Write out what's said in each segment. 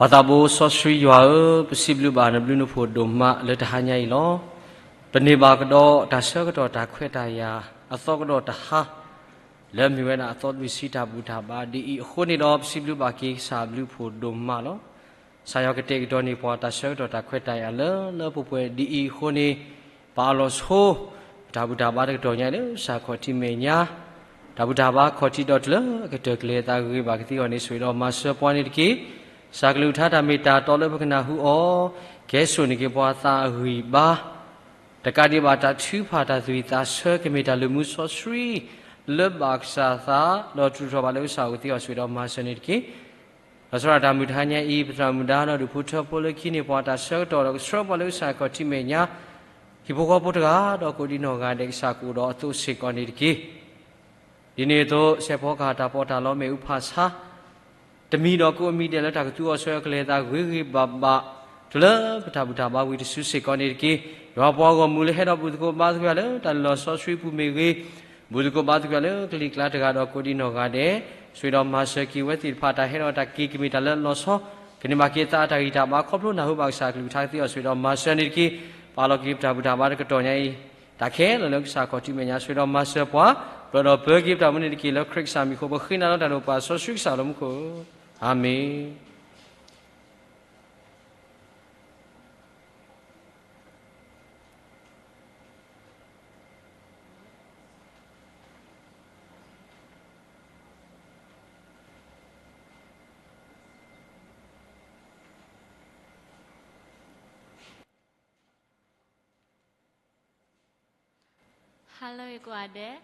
ပၢ်သးဘိစီဆှံယွၤဧၢ, ပစံးဘျုးဘၣ်နဘျုးနဖှိၣ်ဒိၣ်မးလၢတဟါညါအံၤလီၤ. ပန့ၢ်ဘၣ်ကဒီးတၢ်ဆၢကတီၢ်တၢ်ခွဲးတၢ်ယာ် အသီကဒီးတဟါ လၢမ့ၢ်ဝဲဒၣ်အသီလွံၢ်ဆံတၢ်ဘူၣ်တၢ်ဘါဒ်အံၤအဃိန့ၣ်ဒီး ပစံးဘျုးဘၣ်က့ၤကစၢ်ဘျုးဖှိၣ်ဒိၣ်မးလီၤ. ကစၢ်ယွၤကတဲာ်ကတီၤန့ၢ်ပှၤတၢ်ဆၢကတီၢ်တၢ်ခွဲးတၢ်ယာ်လၢလၢပှဲၤပှဲၤ ဒ်အံၤအဃိန့ၣ် ပအလီၤဆိ တၢ်ဘူၣ်တၢ်ဘါတကတီၢ်ညါလၢကစၢ်ခီၣ်ထံးမဲာ်ညါ တၢ်ဘူၣ်တၢ်ဘါခီၣ်ထံးဒီးတုၤလၢအကတၢၢ်ကလဲၤသးဂ့ၤဘၣ်ကသ့အဂီၢ်န့ၣ် ဆိၣ်ဂ့ၤဒီးမၤစၢၤပှၤန့ၣ်တက့ၢ်. ကစၢ်ကလုၢ်ကထါတၢ်မ့ၢ်တၢ်တီလၢပကနၢ်ဟူအီၤ ကဟဲစိာ်န့ၢ်က့ၤပှၤသးအဂံၢ်ဘါ တကးဒံးဘၣ်တၢ်ထုကဖၣ်တၢ်သွံၣ်သးဆၢ ကမ့ၢ်တၢ်လုၢ်မူစီဆှံ လၢဘၣ်ကစၢ်သး ဒီးတြူာ်ထီၣ်ဘၣ်လၢကစၢ်အအိၣ်သ့အဂီၢ် ဆိၣ်ဂ့ၤဒီးမၤစၢၤန့ၣ်တက့ၢ်. ဒီးသရၣ်တၢ်မုၢ်တဟါညါအံၤ ပသရၣ်မုၣ်ဒါဒီးဒူၣ်ဖိထၢဖိလၢခံန့ၣ် ပှၤတၢ်ဆၢကတီၢ်ဒီးကဆှၢပှၤလၢကစၢ်ခီၣ်ထံးမဲာ်ညါ ဟံၣ်ဖိဃီဖိတဂၤ ဒီးကိးဒံနီၢ်ဂၤဒဲး ကစၢ်ကအိၣ်ဒီးအသိးစ့ၢ်ကီးန့ၣ်တက့ၢ်. ဒ်န့ၣ်အသိး စဲးဖီကဟၣ်တၢ်ပီးတၢ်လီမ့ၣ်အူဖးဆါ တမံၤဒီးကအိၣ်မံၤဒဲးလၢတၢ်ကသူအီၤဆှၢကလဲၤသးဂ့ၤဂ့ၤဘၣ်ဘၣ် တုၤလၢပတၢ်ဘူၣ်တၢ်ဘါဝံၤတစုစ့ၢ်ကီးန့ၣ်တက့ၢ်. ယွၤပှၤဂီၢ်မုၢ်လၢဟဲဒီးဘူၣ်သကိးဘါသကိးယၤလၢတၢ်လီၤစီဆှံပူၤမ့ၢ်ဂ့ၤ, ဘူၣ်သကိးဘါသကိးယၤလၢကလံၤကျါတဂၤဒီးကိးဒံနီၢ်ဂၤဒဲး, ဆိၣ်ဂ့ၤဒီးမၤစၢၤက့ၤဝဲသ့ၣ်တဖၣ် တၢ်ဟဲဒီးတၢ်က့ၤကမ့ၢ်တၢ်လၢလီၤဆီ ကန့ၢ်ဘၣ်က့ၤသးအတၢ်ဂံၢ်တၢ်ဘါ ခီဖျိနၢ်ဟူဘၣ်ကစၢ်အကလုၢ်ကထါကသ့အီၤ ဆိၣ်ဂ့ၤဒီးမၤစၢၤန့ၣ်တက့ၢ်. ပာ်လီၤက့ၤပတၢ်ဘူၣ်တၢ်ဘါတကတီၢ်ညါအံၤ တၢ်ခဲလၢာ်လၢကစၢ်ခီၣ်ထံးမဲာ်ညါ ဆိၣ်ဂ့ၤဒီးမၤစၢၤပှၤ ပၢၢ်ဒီးပၢက့ၤပတၢ်မူန့ၣ်တက့ၢ်. လၢခရံာ်ကစၢ်မံၤအဃိ ပဃ့နၤလၢတၢ်ဒိၣ်ပှၤစီဆှံကစၢ်လၢမူခိၣ်, အၤမ့ၣ်. ဟါလၢအဂ့ၤကိးဂၤဒဲး,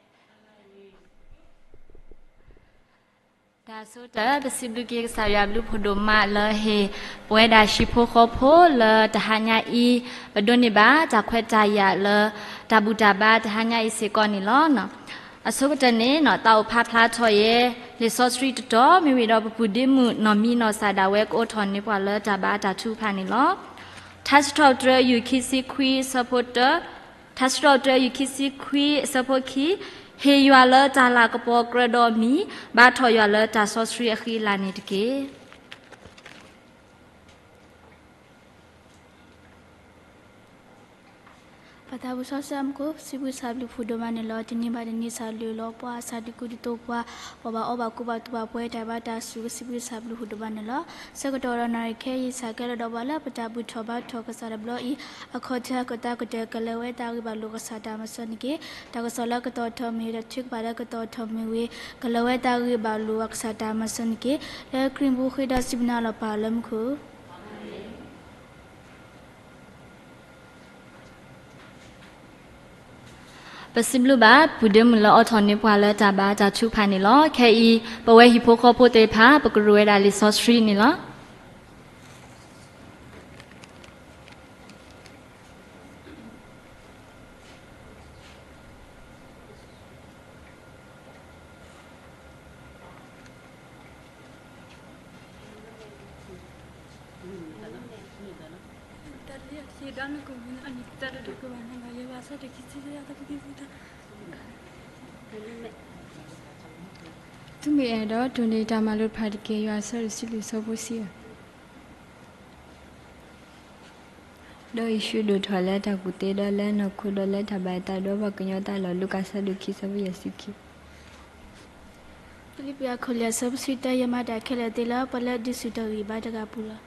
တၢ်ဆိကတၢၢ် ပစံးဘျုးက့ၤကစၢ်ယွၤဘျုးဖှိၣ်ဒိၣ်မးလၢဟ့ၣ်ပဝဲဒၣ်ဟံၣ်ဖိဃီဖိလၢတဟါညါအံၤ ပဒိးန့ၢ်ဘၣ်တၢ်ခွဲးတၢ်ယာ်လၢတၢ်ဘူၣ်တၢ်ဘါတဟါညါအံၤစ့ၢ်ကီးန့ၣ်လီၤ. အဆိကတၢၢ်န့ၣ် သးအိၣ်ဖးဖျါထီၣ်ယဲ လံာ်စီဆှံတတီၤ မ့ၢ်ဝံၤဒီးပပုၢ်ဒ့မုၣ်နီၢ်မံနီၢ်စၢ်ဒၣ်ဝဲကအိးထီၣ်န့ၢ်ပှၤလၢတၢ်ဘါတၢ်ထုကဖၣ်န့ၣ်လီၤ. ထါစံးထီၣ်ပတြၢၤ ယူၢ်ခံဆံခွံအဆၢဖိတၢ, ထါစံးထီၣ်ပတြၢၤ ယူၢ်ခံဆံခွံအဆၢဖိခံ, ဟ့ၣ်ယွၤလၢတၢ်လၤကပီၤကြၢးဒီးမံၤ, ဘါထီၣ်ယွၤလၢတၢ်စီဆှံအဃံအလၤန့ၣ်တက့ၢ်. ပၢ်သးဘိစီဆှံမူခိၣ် စံးဘျုးကစၢ်ဘျုးဖှိၣ်ဒိၣ်မးန့ၣ်လီၤ. တနံၤဘၣ်တနံၤ ကစၢ်လုၢ်လီၤပှၤ ကစၢ်ဒုးကူဒုးသိးပှၤ ပှၤဘၣ်အီဘၣ်ကူဘၣ်သိးဘၣ်ပှဲၤ တၢ်ဘါတၢ်ဆူၣ် ကစံးဘျုးကစၢ်ဘျုးဖှိၣ်ဒိၣ်မးန့ၣ်လီၤ. ဆၢကတီၢ်ဒီးနၣ်ရံၣ်ခဲအံၤ ကစၢ်ကဲလီၤဒီးပှၤလၢပတၢ်ဘူၣ်ထီၣ်ဘါထီၣ်ကစၢ်တဘျီအံၤ အခီၣ်ထံးအကတၢၢ်ကတၢၢ် ကလၢၤဝဲတၢ်ဂ့ၢ်ဘၣ်လိာ်ကစၢ်တၢ်မၤစၢၤန့ၣ်တက့ၢ်. တၢ်ကစီၣ်လၢကတီၤထီၣ်မ့ၢ်ဂ့ၤ တၢ်ထုကဖၣ်လၢကတီၤထီၣ်မ့ၢ်ဂ့ၤ ကလၢၤဝဲတၢ်ဂ့ၢ်ဘၣ်လိာ်ကစၢ်တၢ်မၤစၢၤန့ၣ်တက့ၢ်. လၢခရံာ်မူဃ့ဒီးစံးဘျုးနၤလီၤပၢ်လၢမူခိၣ် ပစံးဘျုးဘၣ် ပုၢ်ဒ့မုၣ်လၢအိးထီၣ်န့ၢ်ပှၤလၢတၢ်ဘါ တၢ်ထုကဖၣ်န့ၣ်လီၤ. ခဲအံၤ ပဝဲဟံၣ်ဖိဃီဖိသ့ၣ်တဖၣ် ပကရူးဝဲဒၣ်လံာ်စီဆှံန့ၣ်လီၤ. သုမ့ၢ်အဲၣ်ဒိးတိၢ်န့ၢ်တၢ်မၤလိာ်တဖၣ်တက့ၢ်. ယွၤအဆၢဒိၣ်တဆံလွံၢ်အဆၢဖိတဆံဧၢ ဒီးယ့ၣ်ၡူးဒိၣ်ထီၣ်လၢတၢ်ကူၣ်သ့ဒီးလၢနီၢ်ခိဒီးလၢတၢ်ဘၣ်အသးဒီးပှၤကညီတၢ်လီၢ်. လူၤကၣ်အဆၢဒိၣ်ခံအဆၢဖိယဲၢ်ဆံခံ. ဖံလံးပံးအခိၣ်လွံၢ်အဆၢဖိတဆံတၢ, ယမၤတၢ်ခဲလၢာ်သ့လၢ ပှၤလၢအဒုးဆူၣ်ထီၣ်ဂံၢ်ဘါတဂၤအပူၤလီၤ.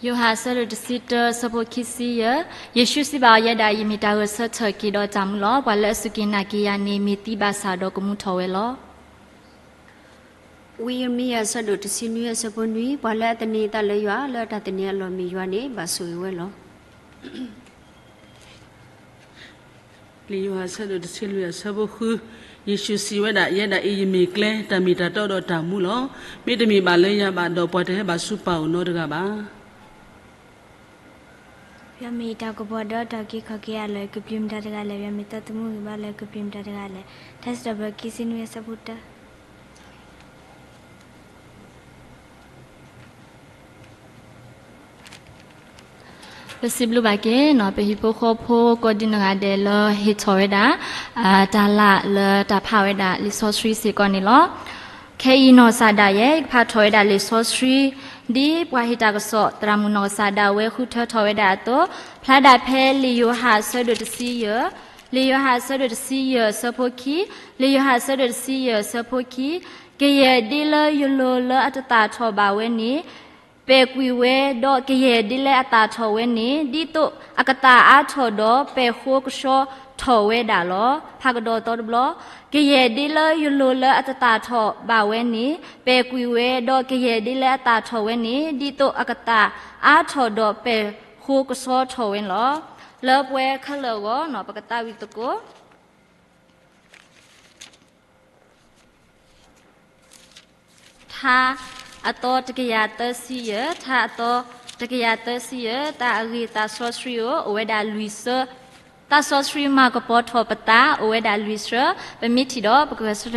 ယိၤဟၣ်အဆၢဒိၣ်တဆံတၢအဆၢဖိခံဆံယဲၢ်, ယ့ၣ်ၡူးစံးဘၣ်အီၤ, ယဲဒၣ်အံၤမ့ၢ်တၢ်ဂဲၤဆၢထၢၣ်က့ၤဒီးတၢ်မူလီၤ. ပှၤလၢအစူၢ်က့ၤနာ်က့ၤယၤန့ၣ် မ့ၢ်သံဘၣ်ဆၣ်ဒီးကမူထီၣ်ဝဲလီၤ. ဝံယံးရမံယၤအဆၢဒိၣ်တဆံနွံအဆၢဖိနွံ, ပှၤလၢအသန့ၤအသးလၢယွၤ လၢတၢ်သန့ၤအလီၢ်မ့ၢ်ယွၤန့ၣ် ဘၣ်ဆိၣ်ဂ့ၤဝဲလီၤ. လံာ်ယိၤဟၣ်အဆၢဒိၣ်တဆံလွံၢ်အဆၢဖိဃု, ယ့ၣ်ၡူးစံးဝဲဒၣ်, ယဲဒၣ်အံၤယမ့ၢ်ကျဲ, တၢ်မ့ၢ်တၢ်တီဒီးတၢ်မူလီၤ. မ့တမ့ၢ်ဘၣ်လၢယၤဘၣ်ဒီး ပှၤတဟဲဘၣ်ဆူပၢ်အအိၣ်နီတဂၤဘၣ်. ယွၤမ့ၢ်တၢ်ကပီၤဒီးတၢ်အုၣ်က့ၤခီၣ်က့ၤအလီၢ်, ကပျံၤမတၤတဂၤလဲၣ်. ယွၤမ့ၢ်သးသမူဂံၢ်ဘါလီၤ, ကပျံၤမတၤတဂၤလဲၣ်. ထါစံးထီၣ်ပတြၢၤခံဆံနွံအဆၢဖိတၢ. ပစံးဘျုးဘၣ်က့ၤနီၤ ပဟံၣ်ဖိဃီဖိကိးဒံနီၢ်ဂၤဒဲးလၢဟ့ၣ်ထီၣ်ဝဲဒၣ် တၢ်လၢ်လၢတၢ်ဖးဝဲဒၣ်လံာ်စီဆှံစ့ၢ်ကီးန့ၣ်လီၤ. ခဲအံၤနီၢ်ကစၢ်ဒၣ်ယဲ ယကဖးထီၣ်ဝဲဒၣ်လံာ်စီဆှံ ဒ်ပှၤဟ့ၣ်တၢ်ကစီၣ် သရၣ်မုၣ်နီၢ်ကစၢ်ဒၣ်ဝဲဃုထၢထီၣ်ဝဲဒၣ်အသိး, ဖျါဒၣ်ဖဲလံာ်ယိၤဟၣ်အဆၢဒိၣ်တဆံယဲၢ်, လံာ်ယိၤဟၣ်အဆၢဒိၣ်တဆံယဲၢ်အဆၢဖိခံ, လံာ်ယိၤဟၣ်အဆၢဒိၣ်တဆံယဲၢ်အဆၢဖိခံ, ကယဲၢ်ဒ်လၢယလိၤလၢအတသၣ်ထီၣ်ဘၣ်ဝဲန့ၣ် ပဲာ်ကွံာ်ဝဲ, ဒီးကယဲၢ်ဒ်လၢအသၣ်ထီၣ်ဝဲန့ၣ် ဒ်သိးအကသၣ်အါထီၣ်ဒီးပဲာ်ဃိကဆှီထီၣ်ဝဲဒၣ်လီၤ. ဖးကဒီးသီတဘျီ, ကယဲၢ်ဒ်လၢယလိၤလၢအတသၣ်ထီၣ်ဘၣ်ဝဲန့ၣ် ပဲာ်ကွံာ်ဝဲ, ဒီးကယဲၢ်ဒ်လၢအသၣ်ထီၣ်ဝဲန့ၣ် ဒ်သိးအကသၣ်အါထီၣ်ဒီးပဲာ်ဃိကဆှီထီၣ်ဝဲန့ၣ်လီၤ. လၢပှဲၤခဲလၢာ်အဂီၢ်န့ၣ် ပကသးဝံၣ်သကိး ထါအသီတကယၤသၢဆံယဲၢ်, ထါအသီတကယၤသၢဆံယဲၢ်, တၢ်အဂ့ၢ်သးစီဆှံဧိၤ အိၣ်ဝဲဒၣ်လွံၢ်ဆၢ, သးစီဆှံမၤကပီၤထီၣ်ပသး အိၣ်ဝဲဒၣ်လွံၢ်ဆၢ, ပမ့ၢ်ထံၣ်ဒီး ပကဂဲၤဆၢထ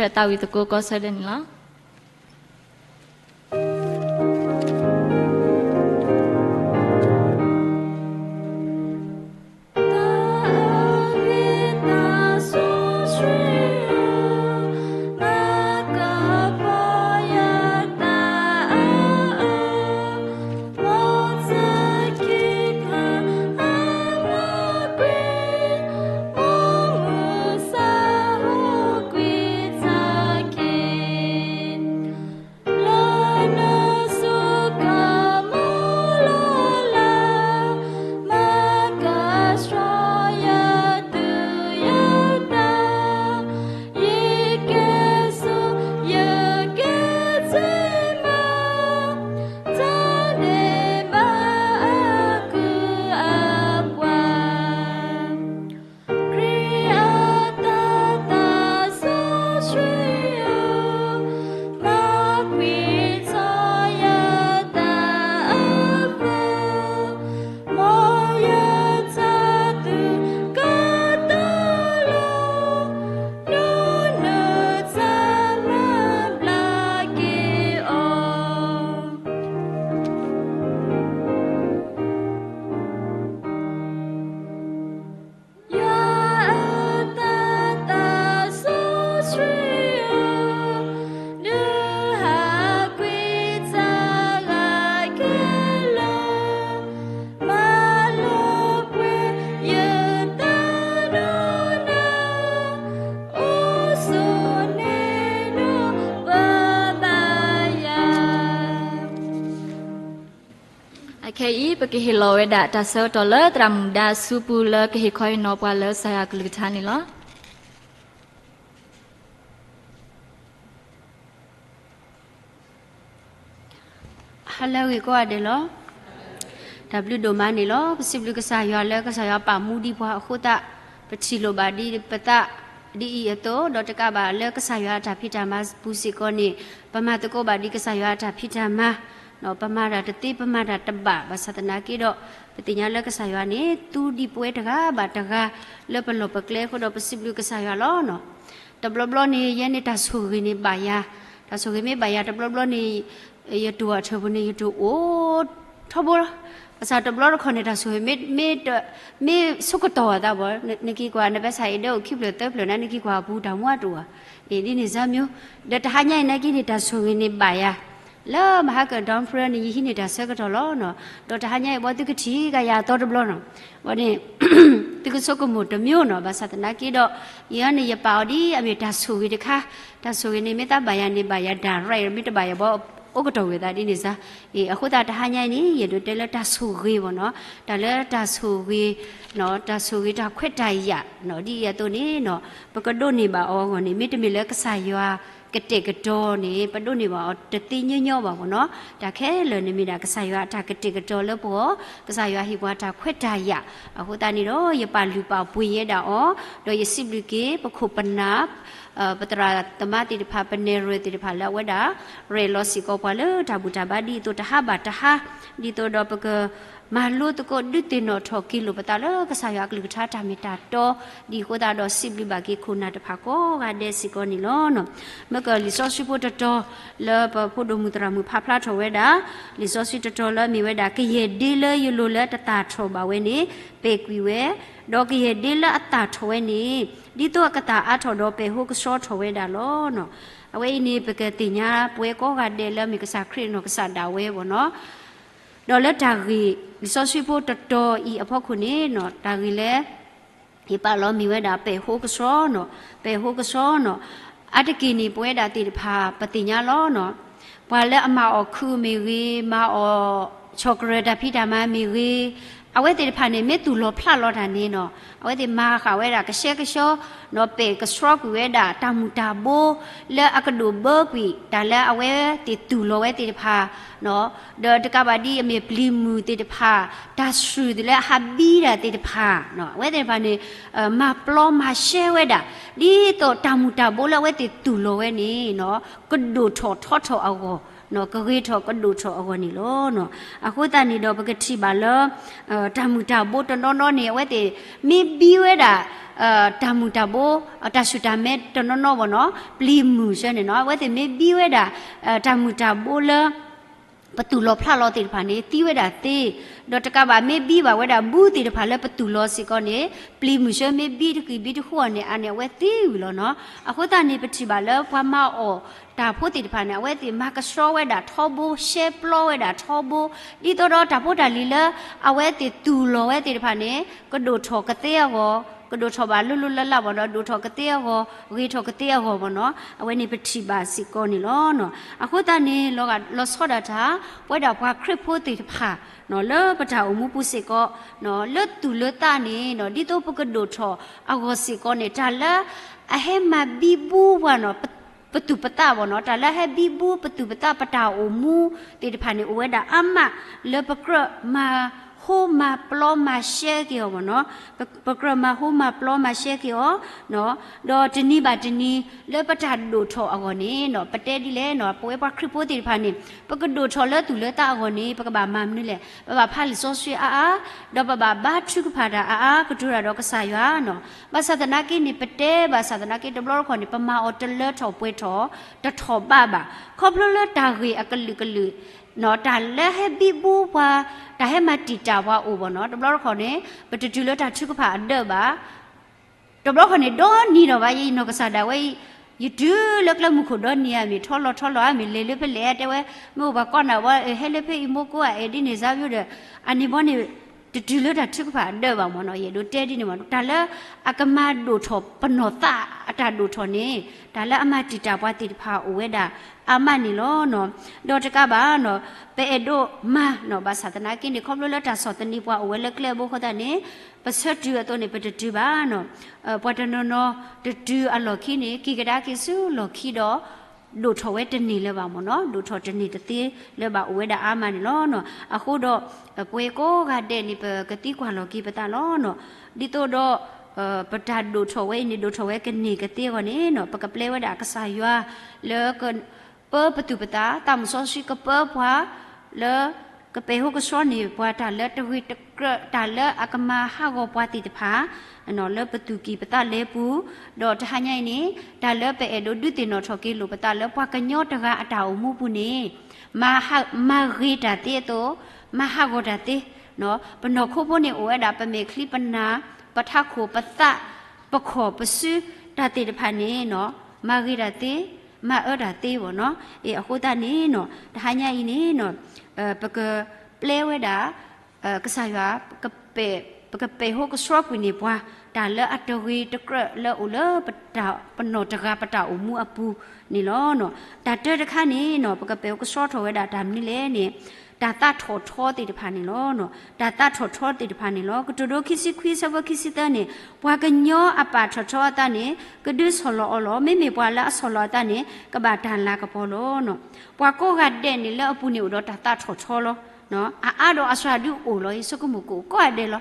ၢၣ်သးဝံၣ်သကိးကီၢ်ဆၢဒၢးန့ၣ်လီၤ. အခဲအံၤ ပကဟ့ၣ်လီၤဝဲဒၣ်တၢ်ဆၢကတီၢ်လၢသရၣ်မုၣ်ဒါစူပူၤ လၢကဟ့ၣ်ခီဟ့ၣ်နီၤပှၤလၢကစၢ်ယွၤကလုၢ်ကထါန့ၣ်လီၤ. ဟါလၢအဂ့ၤကိးဂၤဒဲးလီၤ. တၢ်ဘျုးဒိၣ်မးန့ၣ်လီၤ. ပစံးဘျုးကစၢ်ယွၤလၢကစၢ်ယွၤပာ်မူဒံးပှၤအဃိသတး ပထံၣ်လိာ်ဘၣ်ဒံးပသးဒ်အံၤအသိး, ဒီးတကးဘၣ်လၢကစၢ်ယွၤအတၢ်ဖံးတၢ်မၤပူၤစ့ၢ်ကီးန့ၣ် ပမၤသကိးဘၣ်ဒံးကစၢ်ယွၤအတၢ်ဖံးတၢ်မၤ, ပမၤတၢ်တသ့ ပမၤတၢ်တဘၣ် ဘၣ်ဆၣ်သနာ်က့ဒီး ပသ့ၣ်ညါလၢကစၢ်ယွၤန့ၣ် သူဒံးပဝဲတဂၤဘၣ်တဂၤ လၢပလီၢ်ပကျဲအဃိဒီး ပစံးဘျုးကစၢ်ယွၤလီၤ. တဘျီဘျီန့ၣ် ယဲန့ၣ်တၢ်ဆိၣ်ဂ့ၤန့ၣ်ဘၣ်ယၤ, တၢ်ဆိၣ်ဂ့ၤမ့ၢ်ဘၣ်ယၤ တဘျီဘျီန့ၣ် ယတိၢ်အထၢၣ်ပူၤန့ၣ် ယတိၢ်အိၣ်ထီဘိလီၤ. ဘၣ်ဆၣ်တဘျီတခီၣ်န့ၣ် တၢ်ဆိၣ်ဂ့ၤမ့ၢ် မ့ၢ် မ့ၢ်ဆိကတီၢ်အသးဘၣ်, နက့ၤကွၢ် နပဲဆၣ်အံၤဒဲအိၣ်ခံဖျၢၣ်သၢဖျၢၣ်န့ၣ် နက့ၤကွၢ်အပူၤတၢ်မူအတအိၣ်ဧါ, ဒ်န့ၣ်စၢ်မ့ၢ်, ဒီးတဟါညါအံၤနာ်က့န့ၣ် တၢ်ဆိၣ်ဂ့ၤန့ၣ်ဘၣ်ယၤ လၢမဟါကၢၣ် Don Prayer န့ၣ် ယဟံးန့ၢ်တၢ်ဆၢကတီၢ်လီၤ. ဒီးတဟါညါအံၤ ဘီသုကထံၣ်ကယၤအသီတဘျီန့ၣ်, ဘီန့ၣ် သုကဆိကမိၣ်တမံၤန့ၣ်, ဘၣ်ဆၣ်သနာ်က့ဒီး ယဲန့ၣ် ယပာ်အီၤဒ်အမ့ၢ်တၢ်ဆိၣ်ဂ့ၤတခါ, တၢ်ဆိၣ်ဂ့ၤန့ၣ် မ့ၢ်သးဘၣ်ယၤန့ၣ် ဘၣ်ယၤ direct, မ့ၢ်တဘၣ်ယၤဘၣ် အိၣ်ကတီၢ်ဝဲသးဒ်န့ၣ်စၢ်. အဃိသတးတဟါညါအံၤန့ၣ် ယဒိးတဲလၢတၢ်ဆိၣ်ဂ့ၤဘၣ်န့ၣ်, တၢ်လၢတၢ်ဆိၣ်ဂ့ၤ တၢ်ဆိၣ်ဂ့ၤတၢ်ခွဲးတၢ်ယာ်ဒ်အံၤအသိးန့ၣ်, ပကဒိးန့ၢ်ဘၣ်အီၤအဂီၢ်န့ၣ် မ့တမ့ၢ်လၢကစၢ်ယွၤကတဲာ်ကတီၤန့ၣ် ပဒိးန့ၢ်ဘၣ်အီၤတသ့ညီညီဘၣ်ဘၣ်န့ၣ်, တၢ်ခဲလၢာ်န့ၣ်မ့ၢ်ဒၣ်ကစၢ်ယွၤအတၢ်ကတဲာ်ကတီၤလၢပဂီၢ်, ကစၢ်ယွၤဟ့ၣ်ပှၤတၢ်ခွဲးတၢ်ယာ်, အဃိသတးန့ၣ်ဒီး ယပာ်လုၢ်ပာ်ပှ့ၤယဲဒၣ်အီၤ, ဒီးယစံးဘျုးက့ၤ ပခိၣ်ပနၢ် ပသရၣ်သမါသ့ၣ်တဖၣ် ပနဲၣ်ရွဲၣ်သ့ၣ်တဖၣ်လၢအဝဲဒၣ် ရဲၣ်လီၤစ့ၢ်ကီးပှၤလၢတၢ်ဘူၣ်တၢ်ဘါဒ်အသိးတဟါဘၣ်တဟါ, ဒ်သိးဒီးပကမၤလိသကိးဒုးသ့ၣ်နီၣ်ထီၣ်က့ၤလိာ်ပသးလၢကစၢ်ယွၤအကလုၢ်ကထါတၢ်မ့ၢ်တၢ်တီ, ဒ်အဃိသတးဒီးစံးဘျုးဘၣ်က့ၤခိၣ်နၢ်တဖၣ်ကိးဂၤဒဲးစ့ၢ်ကီးန့ၣ်လီၤ. မ့ၢ်ကလံာ်စီဆှံဖိတတီၤလၢပဖိဒိၣ်မုၣ်သရၣ်မုၣ်ဖးဖျါထီၣ်ဝဲဒၣ်, လံာ်စီဆှံတတီၤလၢအမ့ၢ်ဝဲဒၣ် ကယဲၢ်ဒ့လၢယလိၤလၢတသၣ်ထီၣ်ဘၣ်ဝဲန့ၣ် ပဲာ်ကွံာ်ဝဲ, ဒီးကယဲၢ်ဒ့လၢအသၣ်ထီၣ်ဝဲန့ၣ် ဒ်သိးအကသၣ်အါထီၣ်ဒီးပဲာ်ဃိကဆှီထီၣ်ဝဲဒၣ်လီၤ. အဝဲအံၤန့ၣ် ပကသ့ၣ်ညါပဝဲကိးဂၤဒဲးလၢအမ့ၢ်ကစၢ်ခရံာ်နီၢ်ကစၢ်ဒၣ်ဝဲဘၣ်နီၤ. ဒီးလၢတၢ်ဂ့ၢ် လံာ်စီဆှံဖိတတီၤအံၤအဖီခိၣ်န့ၣ်နီၤ, တၢ်ဂ့ၢ်လၢ ယပာ်လီၤမ့ၢ်ဝဲဒၣ် ပဲာ်ဟိကဆှီနီၤ, ပဲာ်ဟိကဆှီနီၤ. အါတက့ၢ်န့ၣ် ပဝဲဒၣ်သ့ၣ်တဖၣ် ပသ့ၣ်ညါလီၤနီၤ. ပှၤလၢအမၤအီၣ်ခုးမ့ၢ်ဂ့ၤ, မၤအီၣ်ဆီၣ်ကရၢၢ်တၢ်ဖံးတၢ်မၤမ့ၢ်ဂ့ၤ, အဝဲသ့ၣ်တဖၣ်န့ၣ် မ့ၢ်သူၣ်လီၤဖျးလီၤတၢ်န့ၣ်နီၤ, အဝဲသ့ၣ်မၤဃာ်ဝဲဒၣ်ကဆှဲကဆှီနီၤ, ပဲာ်ကဆှီကွံာ်ဝဲဒၣ်တၢ်မုၢ်တၢ်ဘိ လၢအကဒိၣ်ဘၢကွံာ် တၢ်လၢအဝဲသ့ၣ်သူၣ်လီၤဝဲသ့ၣ်တဖၣ် ဒီးတကးဘၣ်ဒ်အမ့ၢ်ပျံၤမုၢ်သ့ၣ်တဖၣ်, တၢ်ဆူၣ်သ့ၣ်လၢအဟးဘံတၢ်သ့ၣ်တဖၣ်, အဝဲသ့ၣ်တဖၣ်န့ၣ် မၤပျီမၤရှဲဝဲဒၣ် ဒ်သိးတၢ်မုၢ်တၢ်ဘိလၢအဝဲသ့ၣ်သူၣ်လီၤဝဲန့ၣ် ကဒိၣ်ထီၣ်ထီထီၣ်အဂီၢ်, ကဂ့ၤထီၣ်ကဒိၣ်ထီၣ်အဂီၢ်န့ၣ်လီၤ. အဃိသတးန့ၣ်ဒီး ပကထံၣ်ဘၣ်လၢ တၢ်မုၢ်တၢ်ဘိတနီၤနီၤန့ၣ် အဝဲသ့ၣ်မ့ၢ်ဘံဝဲဒၣ် တၢ်မုၢ်တၢ်ဘိ တၢ်ဆူၣ်တၢ်မဲတနီၤနီၤဘၣ်နီၤ, ပျံၤမုၢ်ဆၢန့ၣ်နီၤ, အဝဲသ့ၣ်မ့ၢ်ဘံဝဲဒၣ် တၢ်မုၢ်တၢ်ဘိလၢ ပသူၣ်လီၤဖျးလီၤသ့ၣ်တဖၣ်န့ၣ် သံဝဲဒၣ်သ့, ဒီးတကးဘၣ်မ့ၢ်ဘံဘၣ်ဝဲဒၣ်ဘူသ့ၣ်တဖၣ်လၢပသူၣ်လီၤစ့ၢ်ကီးန့ၣ် ပျံၤမုၢ်ဆၢမ့ၢ်ဘံတကံၢ်ဘံတဃုအီၤန့ၣ် အန့ၣ်အဝဲသံဝံၤလီၤနီၤ. အဃိသတးန့ၣ် ပထံၣ်ဘၣ်လၢပှၤမၤအီၣ်တၢ်ဖိသ့ၣ်တဖၣ်န့ၣ် အဝဲသ့ၣ်မၤကဆှီဝဲဒၣ်ထီဘိ, ရှဲပျီဝဲဒၣ်ထီဘိ, ဒ်သိးဒီးတၢ်ဖိတၢ်လံၤလၢ အဝဲသ့ၣ်သူၣ်လီၤဝဲသ့ၣ်တဖၣ်န့ၣ် ကဒိၣ်ထီၣ်ကသ့အဂီၢ်, ကဒိၣ်ထီၣ်ဘၣ်လိၤလိၤလၢ်လၢ်ဘၣ်ဒီး ဒိၣ်ထီၣ်ကသ့အဂီၢ်, ဂ့ၤထီၣ်ကသ့အဂီၢ်ဘၣ်နီၤ. အဝဲန့ၣ်ပထံၣ်ဘၣ်စ့ၢ်ကီးန့ၣ်လီၤ. အဃိသတးန့ၣ် လီၤဆီဒၣ်တၢ် ပဝဲဒၣ်ပှၤခရံာ်ဖိသ့ၣ်တဖၣ် လၢပတၢ်အိၣ်မူပူၤစ့ၢ်ကီး လၢသူၣ်လၢသးန့ၣ် ဒ်သိးပကဒိၣ်ထီၣ်အဂီၢ်စ့ၢ်ကီးန့ၣ် တၢ်လၢအဟဲမၤဘံဘူပှၤနီၤ ပသူၣ်ပသးဘၣ်နီၤ, တၢ်လၢဟဲဘံဘူပသူၣ်ပသးပတၢ်အိၣ်မူသ့ၣ်တဖၣ်န့ၣ် အိၣ်ဝဲဒၣ်အါမးလၢပကြၢးမၤဟိမၤပျီမၤရှဲက့ၤအီၤဘၣ်နီၤ, ပကြၢးမၤဟိမၤပျီမၤရှဲက့ၤအီၤ, ဒီးတနံၤဘၣ်တနံၤ လၢပတၢ်ဒိၣ်ထီၣ်အဂီၢ်န့ၣ် ပတဲဒ်လဲၣ်နီၤ, ပဝဲပှၤခရံာ်ဖိသ့ၣ်တဖၣ်န့ၣ် ပကဒိၣ်ထီၣ်လၢသူၣ်လၢသးအဂီၢ်န့ၣ် ပကဘၣ်မၤမနုၤလဲၣ်, ပဘၣ်ဖးလံာ်စီဆှံအါအါ, ဒီးပဘၣ်ဘါထုကဖၣ်တၢ်အါအါ ကတိၤတၢ်ဒီးကစၢ်ယွၤနီၤ. ဘၣ်ဆၣ်သနာ်က့န့ၣ် ပတဲဘၣ်ဆၣ်သနာ်က့ တဘျီတခီၣ်န့ၣ် ပမၤအီၤတလၢထီၣ်ပှဲၤထီၣ် တထီၣ်ဘးဘၣ်, ခီဖျိလၢတၢ်ဂ့ၢ်အကလုာ်ကလုာ် တၢ်လၢဟဲဘံဘူပှၤ, တၢ်ဟဲမၤတံာ်တာ်ပှၤအိၣ်ဘၣ်နီၤ, တဘျီတခီၣ်န့ၣ် ပတတုၤလၢတၢ်ထုကဖၣ်အဒၢးဘၣ် တဘျီခီန့ၣ် ဒီနံၤဒီးဘၣ် ယနီၢ်ကစၢ်ဒၣ်ဝဲအံၤ ယတုၤလၢကျဲမုၢ်ခိၣ်ဒီနံၤဧါမ့ၢ် ထီလီၤထီလီၤဧါမ့ၢ် လဲၤလၢဖဲလဲၣ်ဧါ တဲဝဲ မ့ၢ်အိၣ်ပှၤကိးနၤဝဲ ဟဲလၢဖဲအံၤမိၢ်ကိးဂၤအဲၣ်ဒ်န့ၣ် စါယိဒီး အန့ၣ်ဘီန့ၣ် တတုၤလၢတၢ်ထုကဖၣ်အဒၢးဘၣ်မ့ၢ်နီၤ. ယအဲၣ်ဒိးတဲဒ်န့ၣ်မ့ၢ် တၢ်လၢအကမၤဒိၣ်ထီၣ်ပနီၢ်သးအတၢ်ဒိၣ်ထီၣ်န့ၣ် တၢ်လၢအမၤတံာ်တာ်ပှၤသ့ၣ်တဖၣ်အိၣ်ဝဲဒၣ်အါမးန့ၣ်လီၤ. ဒီးတကးဘၣ်နီၤ ပအဲၣ်ဒိးမၤနီၤ ဘၣ်ဆၣ်သနာ်က့န့ၣ် ခီဖျိလၢတၢ်ဆီၣ်သနံးပှၤအိၣ်ဝဲလၢကျဲအဘိအဃိသတးန့ၣ် ပဆၢတုၤအသိးန့ၣ် ပတတုၤဘၣ်နီၤ. ပှၤတနီၤနီၤ တတုၤအလီၢ်ခံန့ၣ် က့ၤကဒါက့ၤဆူလီၢ်ခံဒီး ဒိၣ်ထီၣ်ဝဲတန့ၢ်လၢၤဘၣ်မ့ၢ်နီၤ, ဒိၣ်ထီၣ်တန့ၢ်တသ့လၢၤဘၣ် အိၣ်ဝဲဒၣ်အါမးန့ၣ်လီၤ. အဃိဒီး ပဝဲကိးဂၤဒဲးန့ၣ် ပကသံကွၢ်လီၤက့ၤပသးလီၤ. ဒ်သိးဒီး ပတၢ်ဒိၣ်ထီၣ်ဝဲအံၤန့ၣ် ဒိၣ်ထီၣ်ဝဲကန့ၢ်ကသ့အဂီၢ်န့ၣ်နီၤ ပကပျဲဝဲဒၣ်ကစၢ်ယွၤ လၢ ပၢပသူၣ်ပသး သးမုၣ်စီဆှံကပၢပှၤ လၢ ကပဲာ်ဟိကဆှီန့ၢ်ပှၤတၢ်လၢတဂ့ၤတကြၢး တၢ်လၢအကမၤဟးဂီၤပှၤသ့ၣ်တဖၣ် လၢပသူၣ်ကံၢ်ပသးလဲပူၤ, ဒီးတဟါညါအံၤန့ၣ် တၢ်လၢပအဲၣ်ဒိးဒုးသ့ၣ်နီၣ်ထီၣ်က့ၤလိာ်ပသးလၢပှၤကညီတဂၤအတၢ်အိၣ်မူပူၤန့ၣ် မၤဟး မၤဂ့ၤတၢ်သ့အသိး မၤဟးဂီၤတၢ်သ့ ပနီၢ်ခိဖိန့ၣ်အိၣ်ဝဲဒၣ် ပမဲာ်ချံပနၢ် ပထးခိၣ်ပသး ပခီၣ်ပစု တၢ်သ့ၣ်တဖၣ်န့ၣ်နီၤ မၤဂ့ၤတၢ်သ့ မၤအၢတၢ်သ့ဘၣ်နီၤ. အဃိသတးန့ၣ်နီၤ တဟါညါအံၤန့ၣ်နီၤ ပကပျဲဝဲဒၣ် ကစၢ်ယွၤ ပကပဲာ်ဟိကဆှီကွံာ်န့ၢ်ပှၤ တၢ်လၢအတဂ့ၤတကြၢးလၢအိၣ်လၢ ပနီၢ်တဂၤပတၢ်အိၣ်မူအပူၤန့ၣ်လီၤ. တၢ်တၢတခါန့ၣ်နီၤ ပကပဲာ်ဟိကဆှီထီၣ်ဝဲဒၣ်တၢ်မနုၤလဲၣ်န့ၣ် တၢ်သးထီၣ်ထီသ့ၣ်တဖၣ်န့ၣ်လီၤ. တၢ်သးထီၣ်ထီသ့ၣ်တဖၣ်န့ၣ်လီၤ. ကတိၤဒိခံဆံခွံ ဆၢဖိခံဆံသၢန့ၣ် ပှၤကညီအပာ်ထီၣ်ထီအသးန့ၣ် ကဒုးဆီၣ်လီၤအီၤလီၤ. မ့မ့ၢ်ပှၤလၢအဆီၣ်လီၤအသးန့ၣ် ကဘၣ်တၢ်လၤကပီၤလီၤ. ပှၤကိးဂၤဒဲးန့ၣ်လၢအပူၤန့ၣ်အိၣ်ဒီးတၢ်သးထီၣ်ထီလီၤ. အအါဒီးအစှၤဒုးအိၣ်လီၤ. ယဆိကမိၣ်ကအိၣ်ကိးဂၤဒဲးလီၤ.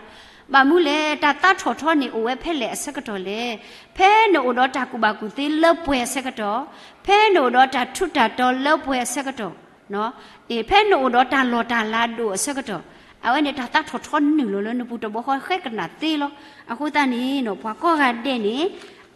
ဘၣ်မနုၤလဲၣ် တၢ်သးထီၣ်ထီန့ၣ်အိၣ်ဝဲဖဲလဲၣ်အဆၢကတီၢ်လဲၣ်. ဖဲနအိၣ်ဒီးတၢ်ကူၣ်ဘၣ်ကူၣ်သ့လၢပှဲၤအဆၢကတီၢ်, ဖဲနအိၣ်ဒီးတၢ်ထူးတၢ်တီၤလၢပှဲၤအဆၢကတီၢ်, ဖဲနအိၣ်ဒီးတၢ်လီၢ်တၢ်လၤဒိၣ်အဆၢကတီၢ်, အဝဲန့ၣ်တၢ်သးထီၣ်ထီနုာ်လီၤလၢနပူၤတဘျီဃီဃဲကနၣ်သ့လီၤ. အဃိသတးန့ၣ်နီၤ ပှၤကိးဂၤဒဲးန့ၣ်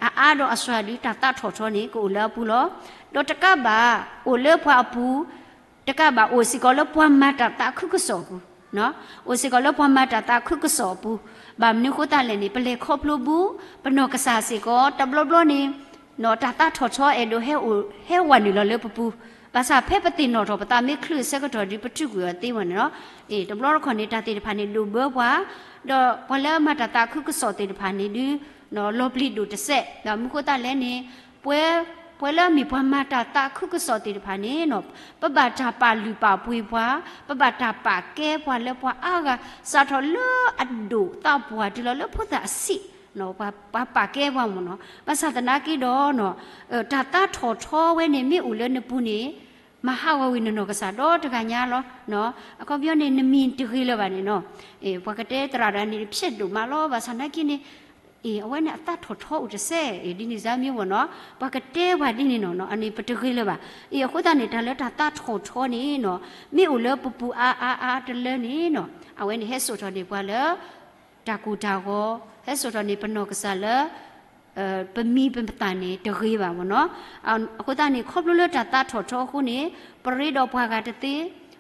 အအါဒီးအစှၤဒုးတၢ်သးထီၣ်ထီန့ၣ် ကအိၣ်လၢအပူၤလီၤ. ဒီးတကးဘၣ် အိၣ်လၢပှၤအပူၤ တကးဘၣ်အိၣ်စ့ၢ်ကီးလၢပှၤမၤတၢ်သးခုကစီၣ်အပူၤ, အိၣ်စ့ၢ်ကီးလၢပှၤမၤတၢ်သးခုကစီၣ်အပူၤ, ဘၣ်မနုၤအဃိသတးလဲၣ်န့ၣ် ပလဲၤခီဖျိဘူး ပနီၢ်ကစၢ်စ့ၢ်ကီး တဘျီဘျီန့ၣ် တၢ်သးထီၣ်ထီအဲၣ်ဒိးဟဲအိၣ် ဟဲဝဲနုာ်လီၤလၢပပူၤ, ဘၣ်ဆၣ်ဖဲပသ့ၣ်နီၣ်ထီၣ်ပသးမ့ၢ်ချုးအဆၢကတီၢ်ဒီး ပထုးကွံာ်အီၤသ့မ့ၢ်န့ၣ်လီၤ. တဘျီတခီၣ်န့ၣ် တၢ်သ့ၣ်တဖၣ်န့ၣ်ဒိၣ်ဘၢပှၤ, ဒီးပှၤလၢမၤတၢ်သးခုကစီၣ်သ့ၣ်တဖၣ်န့ၣ်ဒုး လီၤပျံၤဒိၣ်တစဲး, ဒီးမူခိၣ်သးလဲန့ၣ် ပှၤလၢအမ့ၢ်ပှၤမၤတၢ်သးခုကစီၣ်သ့ၣ်တဖၣ်န့ၣ် ပဘၣ်တၢ်ပာ်လုၢ်ပာ်ပှ့ၤပှၤ, ပဘၣ်တၢ်ပာ်ကဲပှၤလၢပှၤအါဂၤ စးထီၣ်လၢအဒိၣ်သးပှၢ်တုၤလီၤလၢဖိသၣ်အဆံး, ပှၤပာ်ကဲပှၤမ့ၢ်န့ၣ်လီၤ. ဘၣ်ဆၣ်သနာ်က့ဒီး တၢ်သးထီၣ်ထီဝဲန့ၣ်မ့ၢ်အိၣ်လၢနပူၤန့ၣ် မၤဟးဂီၤဝံၤနနီၢ်ကစၢ်ဒီတဂၤညါလီၤ. အခီပညီန့ၣ် နမံၤတဂ့ၤလၢၤဘၣ်န့ၣ်လီၤ. ပှၤကတဲသရၣ်တဂၤန့ၣ် ဖျဲးဒိၣ်မးလီၤ, ဘၣ်ဆၣ်သနာ်က့န့ၣ် အဝဲန့ၣ်အသးထီၣ်ထီအိၣ်တစဲး, ဒ်န့ၣ်စါမ့ၢ်မ့ၢ်န့ၣ်လီၤ. ပှၤကတဲပှၤဒ်န့ၣ်လီၤ, အန့ၣ်ပတဂ့ၤလၢၤဘၣ်. အဃိသတးန့ၣ် တၢ်လၢတၢ်သးထီၣ်ထီန့ၣ်လီၤ, မ့ၢ်အိၣ်လၢပပူၤအါအါအါတလၢန့ၣ်လီၤ, အဝဲန့ၣ်ဟဲစိာ်ထီၣ်န့ၢ်ပှၤလၢ တၢ်ကိၢ်တၢ်ဂီၤ, ဟဲစိာ်ထီၣ်န့ၢ်ပနီၢ်ကစၢ်လၢ ပမံၤပသၣ်န့ၣ်တဂ့ၤဘၣ်မ့ၢ်န့ၣ်လီၤ. အဃိသတးန့ၣ် ခီဖျိလၢတၢ်သးထီၣ်ထီအဃိန့ၣ် ပရ့ဒီးပှၤဂၤတသ့,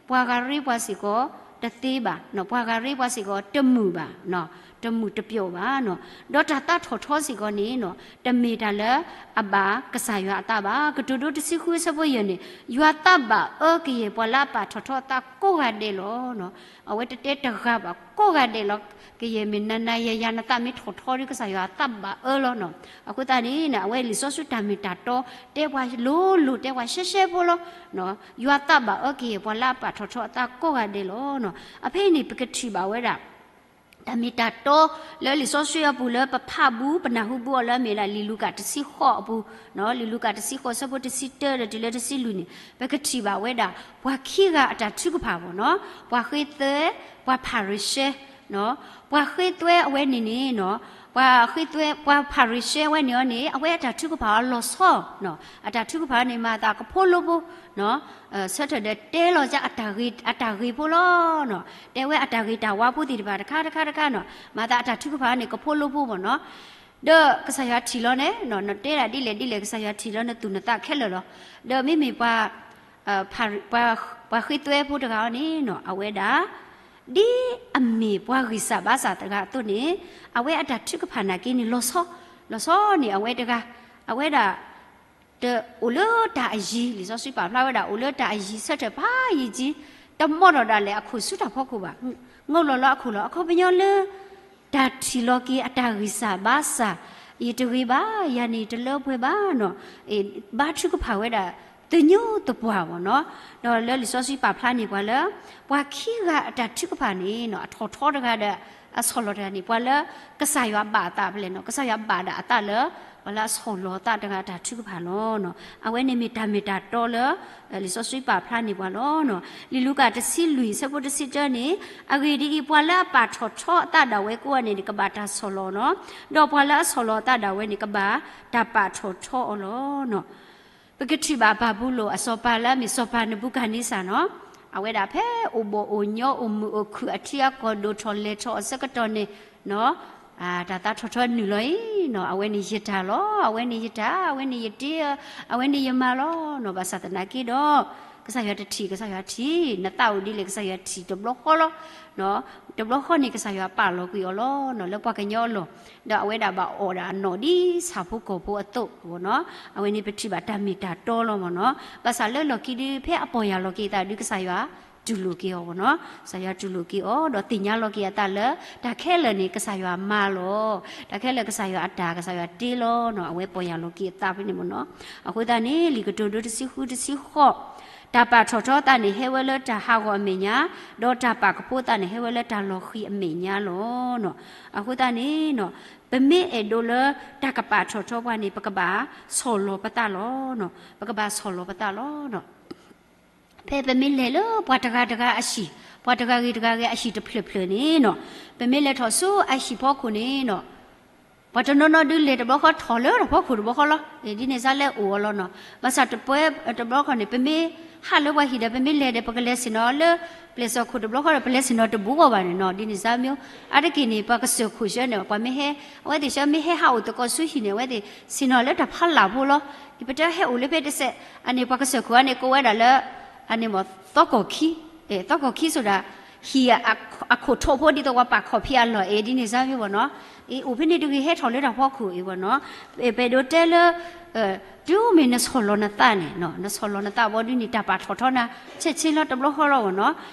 ပှၤဂၤရ့ပှၤစ့ၢ်ကီးတသ့ဘၣ်, ပှၤဂၤရ့ပှၤစ့ၢ်ကီးတမုာ်ဘၣ်, တမုာ်တပျီၢ်ဘၣ်. ဒီးတၢ်သးထီၣ်ထီစ့ၢ်ကီးန့ၣ်လီၤ, တမ့ၢ်တၢ်လၢအဘၣ်ကစၢ်ယွၤအသးဘၣ်. ကတိၤဒိတဆံဃုဆၢဖိယဲၢ်န့ၣ်, ယွၤသးဘၣ်အၢကယဲၢ်ပှၤလၢအပာ်ထီၣ်ထီအသးကိးဂၤဒဲးလီၤ. အဝဲတတဲတဂၤဘၣ်, ကိးဂၤဒဲးလီၤ. ကယဲၢ်မ့ၢ်နၤနၤယၤယၤ နသးမ့ၢ်ထီၣ်ထီဒီး ကစၢ်ယွၤအသးဘၣ်အၢလီၤ. အဃိသတးန့ၣ် အဝဲလံာ်စီဆှံတၢ်မ့ၢ်တၢ်တီ တဲပှၤလိၤလိၤ တဲပှၤရှဲရှဲဖိလီၤ. ယွၤသးဘၣ်အၢကယဲၢ်ပှၤလၢအပာ်ထီၣ်ထီအသးကိးဂၤဒဲးလီၤ. အဖဲအံၤန့ၣ် ပကထံၣ်ဘၣ်ဝဲဒၣ် တၢ်မ့ၢ်တၢ်တီလၢလံာ်စီဆှံအပူၤလၢပဖးဘူး ပနၢ်ဟူဘူးအီၤလၢအမ့ၢ်ဒၣ်လံာ်လူၤကၣ်တဆံဃိးအပူၤ, လံာ်လူၤကၣ်တဆံဃိးဆၢဖိတဆံတၢဒီးတုၤလၢတဆံလွံၢ်န့ၣ် ပကထံၣ်ဘၣ်ဝဲဒၣ် ပှၤခံဂၤအတၢ်ထုကဖၣ်မ့ၢ်န့ၣ်လီၤ, ပှၤဃ့သွဲ, ပှၤဖၤရံၤၡဲ, ပှၤဃ့သွဲအဝဲန့ၣ်န့ၣ် ပှၤဃ့သွဲ ပှၤဖၤရံၤၡဲအဝဲန့ၣ်အီၤန့ၣ် အဝဲအတၢ်ထုကဖၣ်အီၤလီၤဆီ, အတၢ်ထုကဖၣ်န့ၣ် မၤသးကဖိလိဖိ ဆၢထၢၣ်ဒီးတဲလီၤက့ၤ အတၢ်ဂ့ၤဖိလီၤ. တဲဝဲအတၢ်ဂ့ၤတၢ်ဝါဖိသ့ၣ်တဖၣ်တခါတခါတခါန့ၣ် မၤသးအတၢ်ထုကဖၣ်န့ၣ် ကဖိလိဖိမ့ၢ်န့ၣ်လီၤ. ဒီးကစၢ်ယွၤထံၣ်လီၤန့ၣ် နတဲဒၣ်ဒ်လဲၣ်ဒ်လဲၣ် ကစၢ်ယွၤထံၣ်လီၤနသူၣ်နသးခဲလၢာ်လီၤ. ဒီးမ့မ့ၢ်ပှၤ ပှၤဃ့သွဲဖိတဂၤအီၤန့ၣ် အဝဲဒၣ် ဒ်အမ့ၢ်ပှၤဂံၢ်စၢ်ဘါစၢ်တဂၤအသိးန့ၣ် အဝဲအတၢ်ထုကဖၣ်နာ်က့န့ၣ် လီၤဆီ, လီၤဆီန့ၣ် အဝဲတဂၤ အဝဲဒၣ် တအိၣ်လၢတၢ်အယံၤ လံာ်စီဆှံပာ်ဖျါဝဲဒၣ် အိၣ်လၢတၢ်အယံၤဆၢထၢၣ်ဖးယံၤကံ, တမီထီၣ်ဒၣ်လဲာ်အခိၣ်ဆူတၢ်ဖီခိၣ်ဘၣ်, ငိၢ်လီၤလၢအခိၣ်လီၤ. အခီပညီလၢ တၢ်ထံၣ်လီၤက့ၤအတၢ်ဂံၢ်စၢ်ဘါစၢ်, ယတဂ့ၤဘၣ်, ယၤန့ၣ်တလၢပှဲၤဘၣ်န့ၣ်လီၤ. ဘါထုကဖၣ်ဝဲဒၣ် သညိသပှၢ်မ့ၢ်န့ၣ်လီၤ. ဒီးလၢလံာ်စီဆှံပာ်ဖျါန့ၢ်ပှၤလၢ ပှၤခံဂၤအတၢ်ထုကဖၣ်န့ၣ် အထီၣ်ထီတဂၤဒီး အဆီၣ်လီၤတဂၤန့ၣ် ပှၤလၢကစၢ်ယွၤဘၣ်အသးဖဲလဲၣ်န့ၣ်လီၤ. ကစၢ်ယွၤဘၣ်ဒၣ်အသးလၢ ပှၤလၢအဆီၣ်လီၤသးတဂၤအတၢ်ထုကဖၣ်လီၤ. အဝဲန့ၣ်မ့ၢ်တၢ်မ့ၢ်တၢ်တီလၢ လံာ်စီဆှံပာ်ဖျါန့ၢ်ပှၤလီၤ. လံာ်လူၤကၣ်တဆံလွံၢ်ဆၢဖိတဆံတၢန့ၣ် အဂ့ၢ်ဒ်အံၤ, ပှၤလၢအပာ်ထီၣ်ထီအသးဒၣ်ဝဲကိးဂၤန့ၣ် ကဘၣ်တၢ်ဆီၣ်လီၤန့ၣ်လီၤ. ဒီးပှၤလၢအဆီၣ်လီၤအသးဒၣ်ဝဲန့ၣ် ကဘၣ်တၢ်ပာ်ထီၣ်ထီအီၤလီၤ. ပကထံၣ်ဘၣ်ဘၤဘူလိၣ်အစီၤပၤလၢအမ့ၢ်စီၤပၤနဘူၤခၣ်န့စၢ်န့ၣ်လီၤ. အဝဲဒၣ်ဖဲအိၣ်ဘီၣ်အိၣ်ညီအိၣ်မုာ်အိၣ်ခုၣ်အထံအကီၢ်ဒိၣ်ထီၣ်လဲၤထီၣ်အဆၢကတီၢ်န့ၣ်လီၤ. တၢ်သးထီၣ်ထီနုာ်လီၤအံၤန့ၣ်လီၤ. အဝဲန့ၣ်ယတၢ်လီၤ. အဝဲန့ၣ်ယတၢ်, အဝဲန့ၣ်ယမၤလီၤန့ၣ်လီၤ. ဘၣ်ဆၣ်သနာ်က့ဒီး ကစၢ်ယွၤတထံၣ်, ကစၢ်ယွၤထံၣ်, နသးအိၣ်ဒ်လဲၣ် ကစၢ်ယွၤထံၣ်တဘျီဃီလီၤ. တဘျီဃီန့ၣ် ကစၢ်ယွၤပာ်လီၤကွံာ်အီၤလီၤန့ၣ်လီၤ. လၢပှၤကညီအလီၢ်, ဒီးအဝဲဒၣ်ဘၣ်အီၣ်ဒၣ်အနီၣ်ဒ်ဆၣ်ဖိကီၢ်ဖိအသိးန့ၣ်လီၤ. အဝဲန့ၣ်ပထံၣ်ဘၣ်တၢ်မ့ၢ်တၢ်တီလီၤမ့ၢ်န့ၣ်လီၤ. ဘၣ်ဆၣ်လၢလီၢ်ခံဒုး ဖဲအပီၢ်ယၢ်လီၤက့ၤအသးဒုး ကစၢ်ယွၤတူၢ်လိာ်က့ၤအီၤန့ၣ်လီၤ. ကစၢ်ယွၤတူၢ်လိာ်က့ၤအီၤ ဒီးသ့ၣ်ညါလီၤက့ၤအသးလၢ တၢ်ခဲလၢာ်န့ၣ် ကစၢ်ယွၤမၤလီၤ. တၢ်ခဲလၢာ်ကစၢ်ယွၤအတၢ်, ကစၢ်ယွၤတ့လီၤန့ၣ်လီၤ. အဝဲပီၢ်ယၢ်လီၤက့ၤအသးဖဲန့ၣ်မ့ၢ်န့ၣ်လီၤ. အဃိသတးန့ၣ် လံာ်ကတိၤဒိတဆံဃုတဆံဃိး တၢ်ပာ်ထီၣ်ထီသးန့ၣ် ဟဲဝဲလၢတၢ်ဟးဂီၤအမဲာ်ညါ, ဒီးတၢ်ပာ်ကဖိသးန့ၣ် ဟဲဝဲလၢတၢ်လီၤဃံၤအမဲာ်ညါလီၤ. အဃိသတးန့ၣ် ပမ့ၢ်အဲၣ်ဒိးလၢတၢ်ကပာ်ထီၣ်ထီပှၤန့ၣ် ပကဘၣ်ဆီၣ်လီၤပသးလီၤ. ပကဘၣ်ဆီၣ်လီၤပသးလီၤ. ဖဲပမ့ၢ်လဲၤလၢပှၤတဂၤတဂၤအဟံၣ်, ပှၤတဂၤဂ့ၤတဂၤဂ့ၤအဟံၣ်တဖျၢၣ်ဖျၢၣ်န့ၣ်, ပမ့ၢ်လဲၤထီၣ်ဆူအဟံၣ်ဖီခိၣ်န့ၣ် ပှၤတနီၤနီၤဒုးလဲၤတဘျီဃီထီၣ်လၢတၢ်ဖီခိၣ်တဘျီဃီလီၤ. ဒ်န့ၣ်စါလဲအိၣ်အီၤလီၤန့ၣ်. ဘၣ်ဆၣ်တပှဲတဘျီဃီန့ၣ် ပမ့ၢ်ဟးလၢပှၤဟံၣ်ဒီး ပမ့ၢ်လဲၤဒီး ပကလဲၤဆ့ၣ်နီၤလၢ ပျဲၢ်စီၣ်ခိၣ်တဘျီဃီဒီး ပလဲၤဆ့ၣ်နီၤတဘူးအီၤဘၣ်န့ၣ်န့ၣ်. ဒ်န့ၣ်စါမ့ၢ် အါတက့ၢ်န့ၣ် ပှၤကစၢၢ်ခိၣ်ဆှၢန့ၣ် ပှၤမ့ၢ်ဟဲ, အဝဲသ့ၣ်ဆှၢမ့ၢ်ဟဲဟးအိၣ်သကိးဆူဟံၣ်န့ၣ် အဝဲသ့ၣ်ဆ့ၣ်နီၤလၢတၢ်ဖီလာ်ဖိလီၤ. ယပတဲဟဲအိၣ်လၢဖဲတစဲး အန့ၣ် ပှၤကစၢၢ်ခိၣ်အန့ၣ် ကိးဝဲဒၣ်လၢ အန့ၣ်မ့ၢ် သီကီၢ်ခံ, သီကီၢ်ခံဆိဒၣ် ဟံၣ်အခိၣ်ထိးဖိဒ်သိးပှၤပာ်ခီၣ်ဖံးအလီၢ်အံၤဒ်န့ၣ်စၢ်ဖဲဘၣ်နီၤ, အံၤအိၣ်ဖဲန့ၣ်တဂ့ၤ ဟဲထီၣ်လၢတၢ်ဖီခိၣ်အံၤဘၣ်နီၤ, ပအဲၣ်ဒိးတဲလၢ တုၤမ့ၢ်နဆီၣ်လီၤနသးန့ၣ် နဆီၣ်လီၤနသးဘီဒ်န့ၣ် တၢ်ပာ်ထီၣ်ထီနၤ ဆဲးဆ့လီၤတဘျီဃီလီၤဘၣ်နီ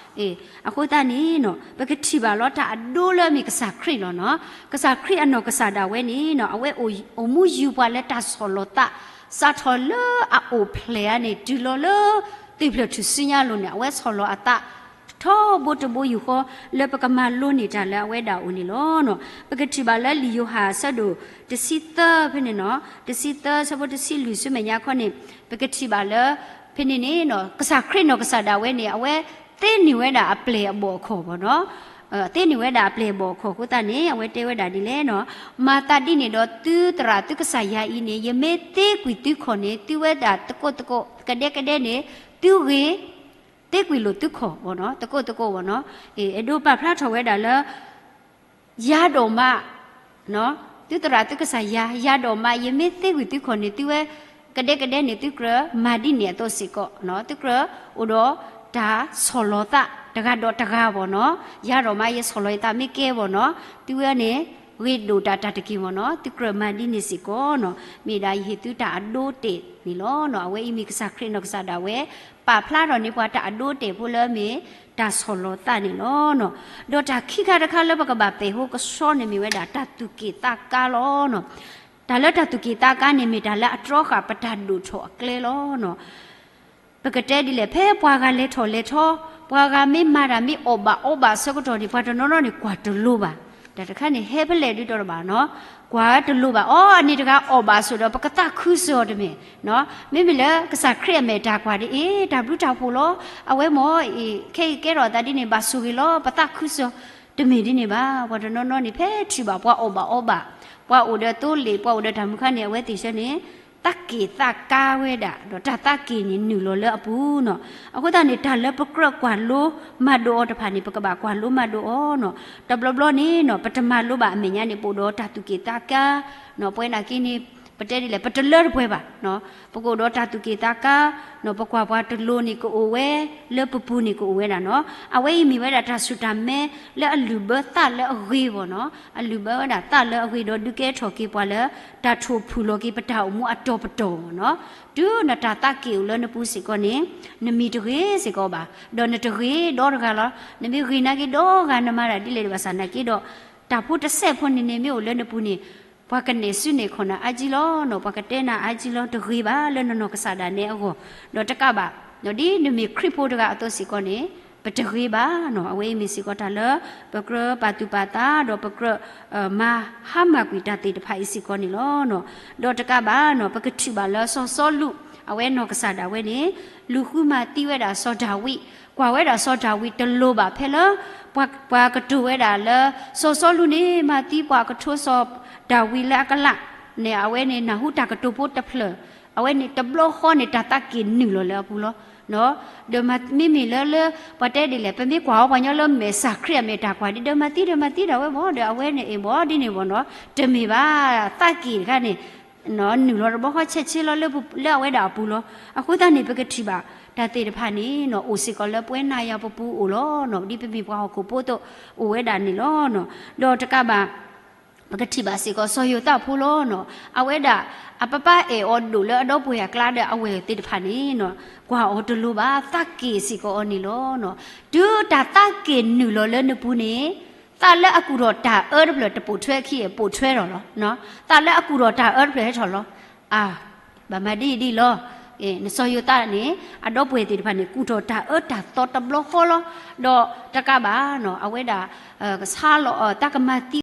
ၤ, အဃိသတးန့ၣ် ပကထံၣ်ဘၣ်လီၤတၢ်အဒိလၢအမ့ၢ်ကစၢ်ခရံာ်လီၤနီၤ, ကစၢ်ခရံာ်အနီၢ်ကစၢ်ဒၣ်ဝဲန့ၣ် အဝဲအိၣ်မူယုၤပှၤလၢတၢ်ဆီၣ်လီၤသး စးထီၣ်လၢအအိၣ်ဖျဲၣ်ဧါန့ၣ် တုၤလီၤလၢ သ့ၣ်ဖျၢၣ်ထူၣ်စုညါအလိၤန့ၣ် အဝဲဆီၣ်လီၤအသး ထီဘိတဘိယူၢ်ဃီ လၢပကမၤလိန့ၢ်တၢ်လၢအဝဲဒၣ်အအိၣ်န့ၣ်လီၤ. ပကထံၣ်ဘၣ်လၢလံာ်ယိၤဟၣ်အဆၢဒိၣ်တဆံသၢဖဲန့ၣ်နီၤ, တဆံသၢဆၢဖိတဆံလွံၢ်ဆူမဲာ်ညါခီန့ၣ် ပကထံၣ်ဘၣ်လၢ ဖဲန့ၣ်န့ၣ် ကစၢ်ခရံာ်နီၢ်ကစၢ်ဒၣ်ဝဲန့ၣ် အဝဲသ့န့ၢ်ဝဲဒၣ်အပျဲၢ်အဘီၣ်အခီၣ်ဘၣ်နီၤ, သ့န့ၢ်ဝဲဒၣ်အပျဲၢ်အဘီၣ်အခီၣ်အဃိသတးန့ၣ် အဝဲတဲဝဲဒၣ်ဒ်လဲၣ်နီၤ, မၤသးဒ်န့ၣ်ဒီးသုသရၣ်သုကစၢ်ယၤအံၤန့ၣ် ယမ့ၢ်သ့ကွံာ်သုခီၣ်န့ၣ် သုဝဲဒၣ်သကိးသကိး ကဒဲကဒဲန့ၣ် သုဂ့ၤ သ့ကွံာ်လိာ်သုခီၣ်ဘၣ်နီၤ, သကိးသကိးဘၣ်နီၤ, အဲၣ်ဒိးပာ်ဖျါထီၣ်ဝဲဒၣ်လၢ ယၤဒိၣ်မး သုသရၣ်သုကစၢ်ယၤ ယၤဒိၣ်မး ယမ့ၢ်သ့ကွံာ်သုခီၣ်န့ၣ် သုဝဲ ကဒဲကဒဲန့ၣ် သုကြၢးမၤဒ်န့ၣ်အသိးစ့ၢ်ကီး, သုကြၢးအိၣ်ဒီးတၢ်ဆီၣ်လီၤသးတဂၤဒီးတဂၤဘၣ်နီၤ, ယၤဒိၣ်မး ယဆီၣ်လီၤယသးမ့ၢ်ကဲဘၣ်နီၤ, သုဝဲန့ၣ် ဂ့ၤဒိၣ်တၢ်တၢ်တက့ၢ်ဘၣ်နီၤ, သုကြၢးမၤဒ်န့ၣ်စ့ၢ်ကီးနီၤ, မ့ၢ်ဒၣ်ယဟ့ၣ်သုတၢ်အဒိတဲာ်န့ၣ်လီၤ. အဝဲအံၤမ့ၢ်ကစၢ်ခရံာ်နီၢ်ကစၢ်ဒၣ်ဝဲ ပာ်ဖျါထီၣ်န့ၢ်ပှၤတၢ်အဒိတဲာ်ဖိလၢအမ့ၢ်တၢ်ဆီၣ်လီၤသးန့ၣ်လီၤ. ဒီးတၢ်ခံခါတခါလၢပကဘၣ်ပဲာ်ဟိကဆှီန့ၣ်မ့ၢ်ဝဲဒၣ် တၢ်သူၣ်က့ၣ်သးကါလီၤ. တၢ်လၢတၢ်သူၣ်က့ၣ်သးကါန့ၣ်မ့ၢ်တၢ်လၢအတြီဃာ်ပတၢ်ဒိၣ်ထီၣ်အကျဲလီၤ. ပကတဲဒ်လဲၣ် ဖဲပှၤဂၤလဲၤထီၣ်လဲၤထီ, ပှၤဂၤမ့ၢ်မၤတၢ်မ့ၢ်အီၣ်ဘၣ်အီဘၣ်အဆၢကတီၢ်န့ၣ် ပှၤတနီၤနီၤန့ၣ် ကွၢ်တလိၤဘၣ်. တၢ်တခါန့ၣ် ဟဲဖဲလဲၣ်ဒုးတီတဘၣ်နီၤ, ကွၢ်တလိၤဘၣ်. အီ အန့ၣ်တဂၤအီၣ်ဘၣ်ဆိးဒီး ပကသးခုစၢၤအီၤတမ့ၢ်, မ့မ့ၢ်လၢကစၢ်ခရံာ်အမဲာ်တၢ်ကွၢ်ဒ်အံၤ တၢ်ဘျုးတၢ်ဖှိၣ်လီၤ. အဝဲမ့ၢ်အံၤ ခဲအံၤကဲထီၣ်အသးဒ်န့ၣ် ဘၣ်ဆိၣ်ဂ့ၤလီၤ ပသးခုစၢၤ, တမ့ၢ်ဒ်န့ၣ်ဘၣ်. ပှၤတနီၤနီၤန့ၣ် ဖဲထံၣ်ဘၣ်ပှၤအီၣ်ဘၣ်အီဘၣ်, ပှၤအိၣ်ဒီးသိလ့ၣ် ပှၤအိၣ်ဒီးတၢ်မုၢ်ခါန့ၣ် အဝဲသ့ၣ်ဆၢန့ၣ် သးက့ၣ်သးကါဝဲဒၣ် ဒီးတၢ်သးက့ၣ်န့ၣ်နုာ်လီၤလၢအပူၤနီၤ. အဃိသတးန့ၣ် တၢ်လၢပကြၢးကွၢ်လိမၤဒိးအီၤတဖၣ်န့ၣ် ပကဘၣ်ကွၢ်လိမၤဒိးအီၤနီၤ. တဘျီဘျီန့ၣ်နီၤ ပတမၤလိဘၣ်အမဲာ်ညါန့ၣ် ပအိၣ်ဒီးတၢ်သူၣ်က့ၣ်သးကါနီၤ. ပဝဲနာ်က့န့ၣ် ပတဲဒ်လဲၣ် ပတလၢတပှဲၤဘၣ်နီၤ. ပကအိၣ်ဒီးတၢ်သူၣ်က့ၣ်သးကါနီၤ, ပကွၢ်ပှၤတလိၤန့ၣ်ကအိၣ်ဝဲ, လၢပပူၤန့ၣ်ကအိၣ်ဝဲဒၣ်နီၤ. အဝဲအံၤမ့ၢ်ဝဲဒၣ်တၢ်ဆူၣ်တၢ်မဲလၢအလုၢ်ဘၢသးလၢအဂ့ၤဘၣ်နီၤ. အလုၢ်ဘၢဝဲဒၣ်သးလၢအဂ့ၤဒီးဒုးကဲထီၣ်က့ၤပှၤလၢ တၢ်ထိၣ်ဖှူၣ်လီၤက့ၤပတၢ်အိၣ်မူအတီၤပတီၢ်ဘၣ်နီၤ. တုၤနတၢ်သးက့ၣ်အိၣ်လၢနပူၤစ့ၢ်ကီးန့ၣ် နမံၤတဂ့ၤစ့ၢ်ကီးဘၣ်, ဒီးနတဂ့ၤဒီတဂၤလီၤ. နမ့ၢ်ဂ့ၤနာ်က့ဒီဂၤ နမၤတၢ်ဒ်လဲၣ်တဘၣ်ဆၣ်နာ်က့ဒီး တၢ်ဖိတစဲးဖိန့ၣ်န့ၣ် မ့ၢ်အိၣ်လၢနပူၤန့ၣ် ပှၤကနဲၣ်စုနဲၣ်ခီၣ်နၤအါကံလီၤနီၤ, ပှၤကတဲနၤအါကံလီၤ, တဂ့ၤဘၣ်လၢနနီၢ်ကစၢ်ဒၣ်နဲအဂီၢ်, ဒီးတကးဘၣ်, ဒ်နမ့ၢ်ခရံာ်ဖိတဂၤအသိးစ့ၢ်ကီးန့ၣ် ပတဂ့ၤဘၣ်နီၤ. အဝဲအံၤမ့ၢ်စ့ၢ်ကီးတၢ်လၢ ပကြၢးပာ်သူၣ်ပာ်သး ဒီးပကြၢး မၤဟါမၢ်ကွံာ်တၢ်သ့ၣ်တဖၣ်အံၤစ့ၢ်ကီးန့ၣ်လီၤ. ဒီးတကးဘၣ်နီၤ ပကထံၣ်ဘၣ်လၢစီၤစီလူး အဝဲနီၢ်ကစၢ်ဒၣ်ဝဲန့ၣ် လူၤဃုမၤသံဝဲဒၣ်စီၤဒၤဝံး, ကွၢ်ဝဲဒၣ်စီၤဒၤဝံးတလိၤဘၣ်ဖဲလၢ ပှၤကတိၤဝဲဒၣ်လၢ စီၤစီလူးန့ၣ် မၤသံပှၤကထိစီၤဒၤဝံးလၢအကလးန့ၣ် အဝဲန့ၣ်နၢ်ဟူတၢ်ကတိၤဖိတဖျၢၣ်, အဝဲန့ၣ်တဘျီဃီန့ၣ် တၢ်သးက့ၣ်နုာ်လီၤလၢအပူၤလီၤ. ဒီးမ့မ့ၢ်လၢလၢ ပှၤတဲဒ်လဲၣ် ပမ့ၢ်ကွၢ်အီၤပှၤညီလၢမဲာ်ဆှးခရံာ်အမဲာ်တၢ်ကွၢ်ဒ် ဒီးမၤသံဒီးမၤသံဒၣ်ဝဲမ့ၢ် ဒီးအဝဲန့ၣ်အံၤဘၣ်ဒ်န့ၣ်ဘၣ်နီၤ, တမ့ၢ်ဘၣ်, သးက့ၣ်တခါန့ၣ် နုာ်လီၤတဘျီဃီဆဲးဆ့လီၤလၢအဝဲဒၣ်အပူၤလီၤ. အဃိသတးန့ၣ် ပကထံၣ်ဘၣ်တၢ်သ့ၣ်တဖၣ်န့ၣ်နီၤ အိၣ်စ့ၢ်ကီးလၢပဝဲနၤယၤပပူၤအိၣ်လီၤနီၤ, ဒ်ပမ့ၢ်ပှၤဟီၣ်ခိၣ်ဖိအသိးအိၣ်ဝဲဒၣ်န့ၣ်လီၤ. ဒီးတကးဘၣ် ပကထံၣ်ဘၣ်စ့ၢ်ကီးစီၤယိၤသးဖိလီၤနီၤ, အဝဲဒၣ် အပပၢ်အဲၣ်အီၤဒိၣ်လၢအဒီပုၢ်ဝဲၢ်အကျါဒီးအဝဲၢ်သ့ၣ်တဖၣ်န့ၣ်နီၤ ကွၢ်အီၤတလိၤဘၣ်, သးက့ၣ်စ့ၢ်ကီးအီၤန့ၣ်လီၤ. တုၤတၢ်သးက့ၣ်နုာ်လီၤလၢနပူၤန့ၣ် သးလၢအကူၣ်ထီၣ်တၢ်အၢတဖျၢၣ်တပိာ်ထွဲအခံ ပိာ်ထွဲထီၣ်လီၤ. သးလၢအကူၣ်ထီၣ်တၢ်အၢတဖျၢၣ်ဟဲထီၣ်လီၤ. အါ, ဘၣ်မၤဒ်အံၤဒ်အံၤလီၤ. နစီၤယိၤသးန့ၣ် အဒီပုၢ်ဝဲၢ်သ့ၣ်တဖၣ်န့ၣ် ကူၣ်ထီၣ်တၢ်အၢတၢ်သီတဘျီဃီလီၤ. ဒီးတကးဘၣ်နီၤ အဝဲဒၣ် ကဆါလီၤ တၢ်ကမၤသံ